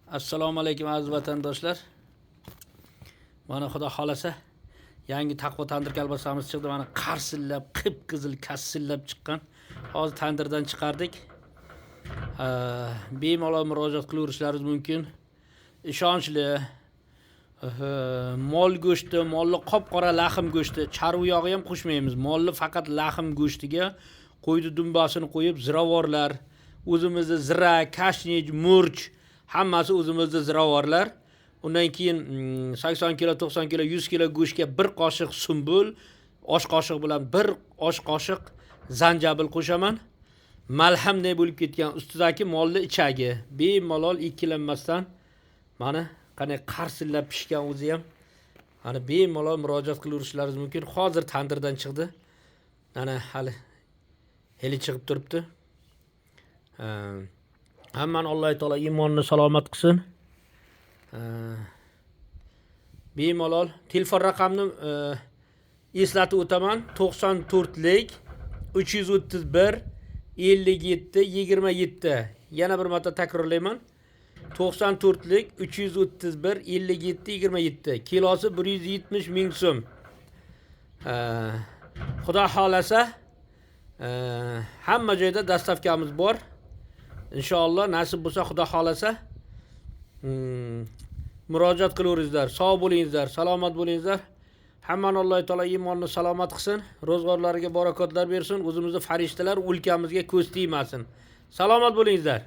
Assalomu alaykum, aziz vatandoshlar. Mana, xudo xohlasa, yangi Taqvo tandir kolbasamiz chiqdi. Mana, qarsillab, qip qizil kassillab chiqqan. Hozir tandirdan chiqardik. Bemalol murojaat qilaverishlaringiz mumkin. Ishonchli mol go'shti, molni qop qora lahm go'shti, charvi yog'i ham qo'shmaymiz. Molni faqat lahm go'shtiga qo'yni dumbasini qo'yib, ziravorlar, o'zimizni zira, kashnich, murch, hammasi o'zimizni ziravorlar. Undan keyin 80 kilo, 90 kilo, 100 kilo go'shtga bir qoshiq sumbul, osh qoshiq bilan bir osh qoshiq zanjabil qo'shaman. Malhamday bo'lib ketgan ustidagi molni ichagi bemalol, ikkilanmasdan, mana, qanday qarsillab pishgan o'zi ham. Mana, bemalol murojaat qilaverishlaringiz mumkin. Hozir tandirdan chiqdi. Mana, hali heli chiqib turibdi. Hammani Alloh taolo iymonini salomat qilsin. Bemalol telefon raqamini eslatib o'taman: 94lik 331 57 27. Yana bir marta takrorlayman: 94lik 331 57 27. Kilosi 170 ming so'm. Xudo xohlasa, hamma joyda доставка miz bor, inshaalloh. Nasib bo'lsa, xudo xohlasa, murojaat qilaveringizlar. Sog' bo'lingizlar, salomat bo'lingizlar. Hammani Alloh taolo iymonini salomat qilsin, ro'zg'orlariga barakotlar bersin, o'zimizni farishtalar o'lkamizga ko'z tegmasin. Salomat bo'lingizlar.